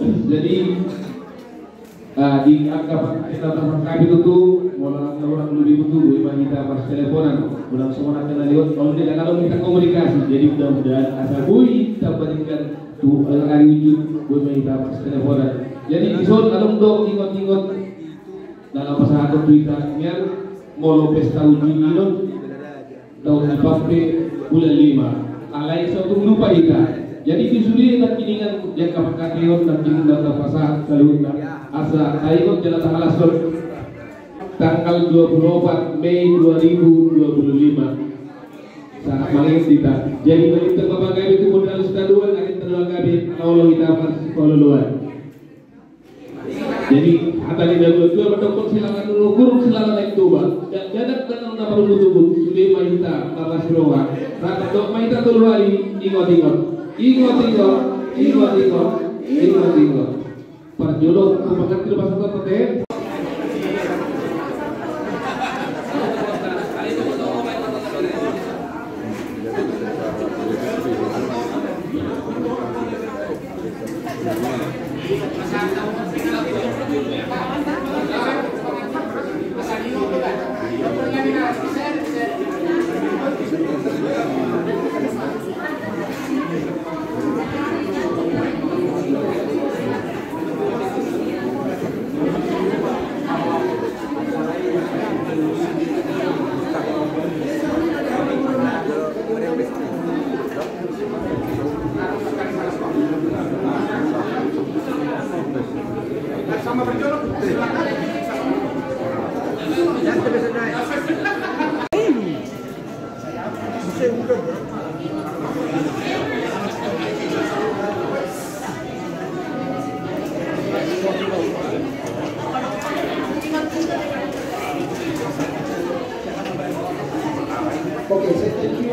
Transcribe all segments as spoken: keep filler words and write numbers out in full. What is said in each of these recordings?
Jadi, ah, di angka pa-, angka pangkapit tutu, molo angka hurang lobi tutu, boi ma hita marteleponan. Molo songon angka na lewat, molo di angka lobi hita komunikasi. Jadi mudah-mudahan asa boi hita bandingkan tu, eh, ari ujung, boi ma hita marteleponan. Jadi dison adong do ingot-ingot na lapasahaton tu hita nian, molo pesta uju i do, taon ni pampe bulan lima. Alai so tung lupa hita. Jadi di sude nangkiningan, di angka pangkataion nangkiningan, lapasahat saluhutna. Asa taingot jala tahalashon tanggal dua puluh empat Mei dua ribu dua puluh lima. Sangat mangingat hita. Jadi bagi tengah panggabe tu modal sitaduan, ada tengah gabe, na olo hita marsipaolo-oloan. Jadi hata ni na dua-dua mandok silangan ulu gurung silangan aek Toba. Dakdanak danak na marungut-ungut, sude ma hita marlas ni roha. Rap mandok ma hita tolu hali, ingot-ingot. Ingot-ingot, ingot-ingot, ingot-ingot. Parjolo, kupakanti do pasahaton te.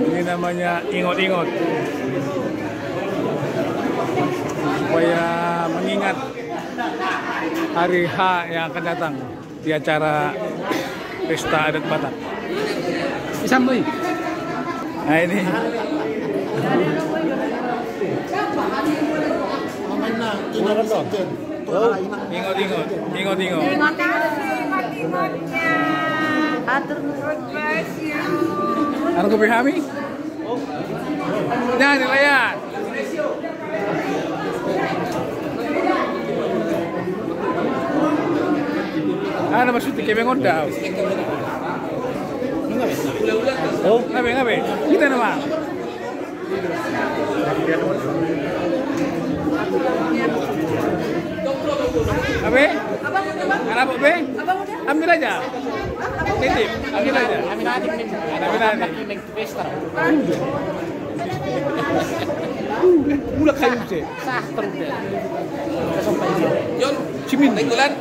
Ini namanya ingot-ingot. Supaya mengingat hari H yang akan datang di acara pesta adat Batak. Isam, boy. Nah, ini. Ingot-ingot, ingot-ingot. Ingot-ingot, ingot-ingotnya. Atur. God bless you. Anu kopi hami? Jangan dilayat. Ana maksudnya kemengon dau. Oh, ngabe, ngabe? Kita nama. Abe? Apa be? Ambil aja. Titip, ambil aja. Ambil aja. Ambil aja. Pesta. Udah kayu sih. Sah terus deh. Jon, Cimin. Tenggelan.